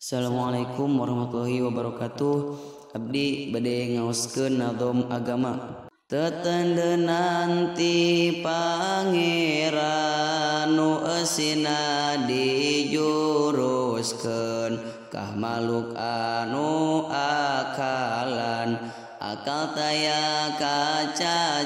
Assalamualaikum warahmatullahi wabarakatuh. Abdi bade ngaoskeun nazom agama. Tetendenan ti pangeran nu eusina dijuruskeun kah makhluk anu akalan akal taya kacacadan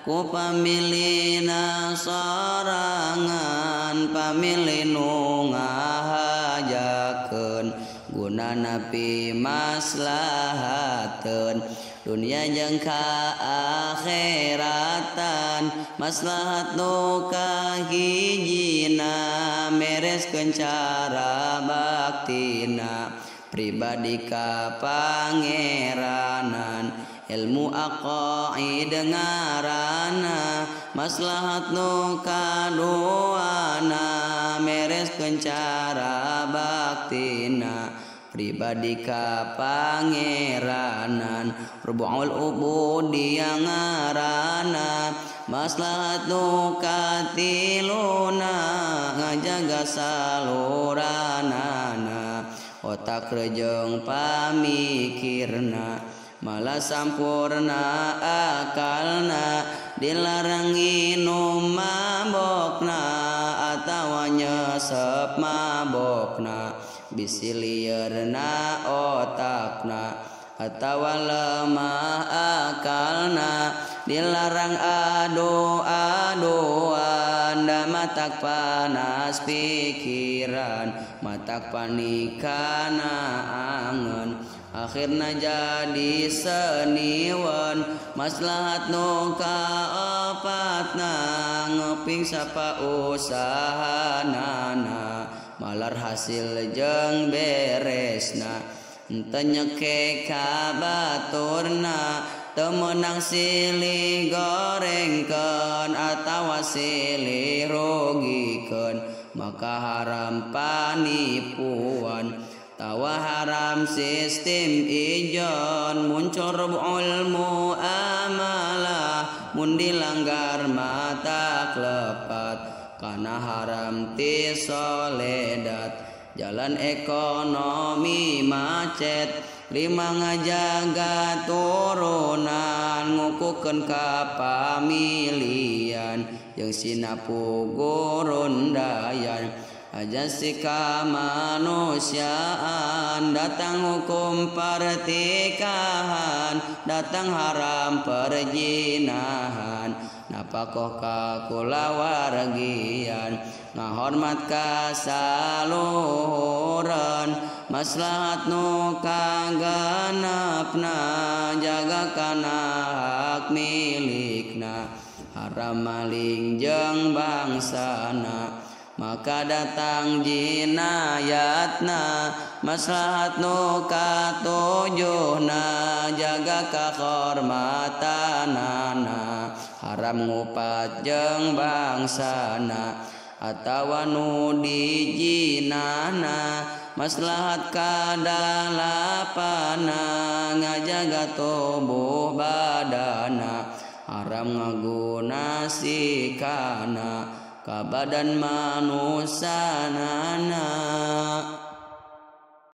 ku pamilina sorangan pamilih nu ngahajakeun gunana pimaslahateun dunia jeung kaakheratan maslahat nu kahijina mereskeun cara baktina pribadi ka pangeranan ilmu aqaid ngarana maslahat nu kaduana mereskeun cara baktina pribadi ka pangeranan rubu'ul ubudiyah ngarana maslahat nu katiluna ngajaga saluranana otak rejeng pamikirna malah sampurna akalna dilarang nginum mabokna atawa nyesep mabokna bisi lieurna otakna atawa lemah akalna dilarang adu-aduan da matak panas pikiran matak panikana angen akhirna jadi seniwan maslahat nu kaopatna ngeping sapa usahanana malar hasil jeung beresna henteu nyeke ka baturna teu meunang silih gorengkeun atawa silih rugikeun maka haram panipuan tawa haram sistem ijon muncul rubu'ul muamalah mun dilanggar mata klepat kana haram ti soledat jalan ekonomi macet lima ngajaga turunan ngukukeun ka pamilian jeung sinapu gurundayan ajasi kamanusiaan datang hukum pertikahan datang haram perjinahan napakoh ka kulawargian ngahormat ka saluhureun maslahat nu kagenepna jaga kana hak milikna haram maling jeung bangsana maka datang jinayatna maslahat nu katujuhna jaga kahormatanana haram ngupat jeung bangsana atawa nu dijinana maslahat kadalapana ngajaga tubuh badana haram ngagunasikana ka badan manusanana.